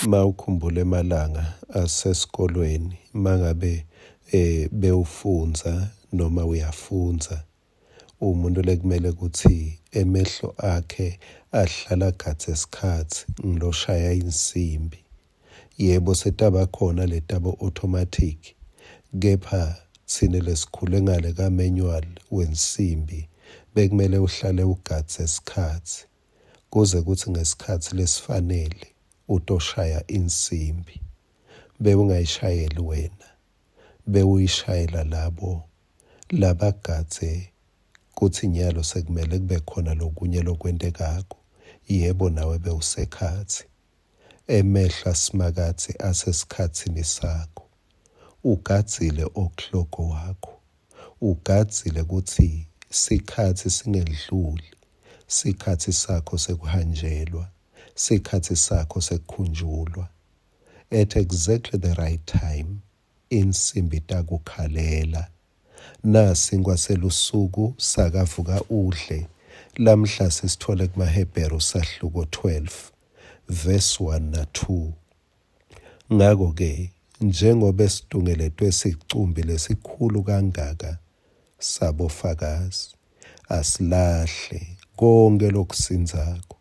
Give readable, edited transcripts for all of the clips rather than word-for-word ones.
Mawukhumbula emalanga asesikolweni mangabe bewufundza noma uyafundza, umuntu lekumele kutsi emehlo akhe ahlala agadze sikhatsi nguloshaya insimbi. Yebo, setaba khona letabo automatic, kepha tsine lesikhule ngale ka-manual wensimbi, bekumele uhlale ugadze sikhatsi kuze kutsi ngesikhatsi lesifanele utoshaya insimbi. Bewungayishayeli wena, bewuyishayela labo labagadze kutsi nyalo sekumele kube khona lokunye lokwentekako. Yebo, nawe bewusekhatsi. Emehlo aSimakadze asesikhatsini sakho. Ugadzile o'clock wakho. Ugadzile kutsi sikhatsi singendluli, sikhatsi sakho sekuhanjelwa, sikhatsi sakho sekukhunjulwa. At exactly the right time, insimbi takukhalela. Nasinkwa selusuku sakavuka udle. Lamhla sisithole kumaHebheru sahluko 12 verse 1 na 2. Ngako-ke njengobe situngeletwe sicumbi lesikhulu kangaka sabofakazi, asilahle konkhe lokusindzako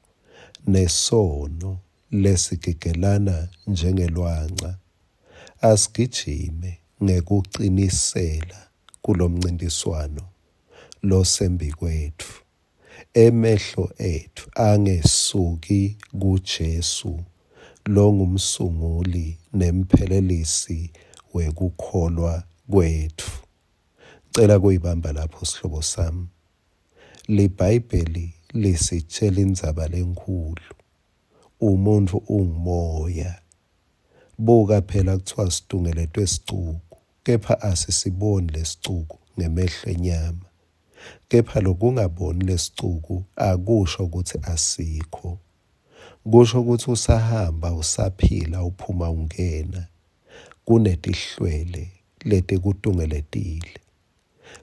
nesono lesigigelana njengelwanca, asigijime ngekucinisela kulomncintiswano losembikwetfu, emehlo etfu angesuki kuJesu longumsunguli nemphelelisi wekukholwa kwetfu. Cela kuyibamba lapho sihlobo sami. LiBhayibheli lisitshela indzaba lenkhulu. Umuntfu ungumoya. Buka phela kuthiwa situngeletwe sicuku, kepha asisiboni lesicuku ngemehlo enyama. Kepha lokungaboni lesicuku akusho kutsi asikho. Kusho kutsi usahamba usaphila uphuma ungena kunetihlwele letikutungeletile.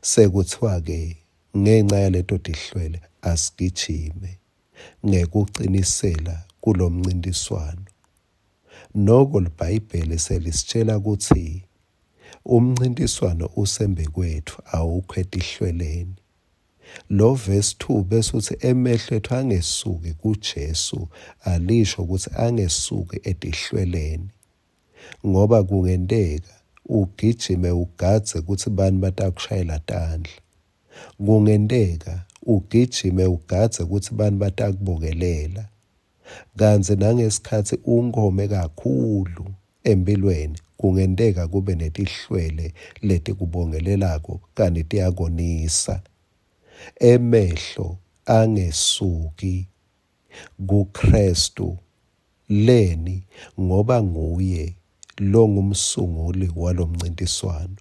Sekutsiwa-ke ngenca yaleto tihlwele asigijime ngekucinisela kulomncintiswano. Noko liBhayibheli selisitshela kutsi umncintiswano usembikwetfu awukho etihlweleni. Lo verse 2 bese utsi emehlo etfu angesuki kuJesu, alisho kutsi angesuki etihlweleni, ngoba kungenteka ugijime ugadze kutsi bani batakushayela tandla. Kungenteka ugijime ugadze kutsi bani batakubokelela. Kantsi nangesikhatsi unkome kakhulu empilweni kungenteka kube netihlwele letikubongelelako kanti tiyakonisa. Emehlo angesuki kuKhristu leni ngoba nguye longumsunguli walomncintiswano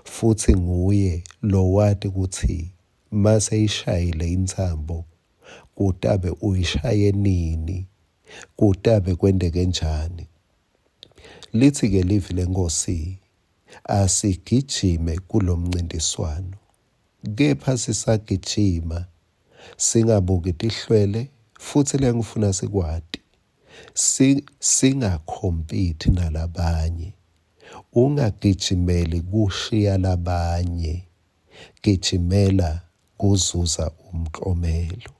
futsi nguye lowati kutsi maseyishayile intsambo kutabe uyishaye nini, kutabe kwenteke njani. Litsi-ke livi leNkhosi, asigijime kulomncintiswano, kepha sisagijima singabuki tihlwele futsi lengifuna sikwati singakhompiti nalabanye. Ungagijimeli kushiya labanye, gijimela kuzuza umklomelo.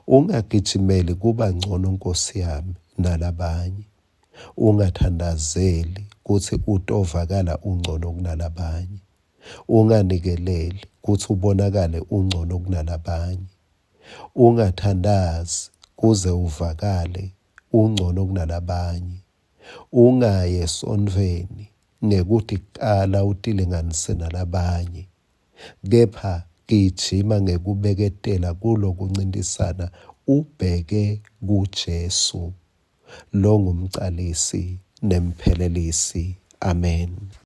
Ungagijimeli kuba ngcono Nkosi yami nalabanye. Ungathandazeli kutsi utovakala ungcono kunalabanye. Unganikeleli kutsi ubonakale ungcono kunalabanye. Ungathandazi kuze uvakale ungcono kunalabanye. Ungayi esontfweni ngekutikala utilinganise nalabanye. Kepha gijima ngekubeketela kulokuncintisana ubheke kuJesu longumcalisi nemphelelisi. Amen.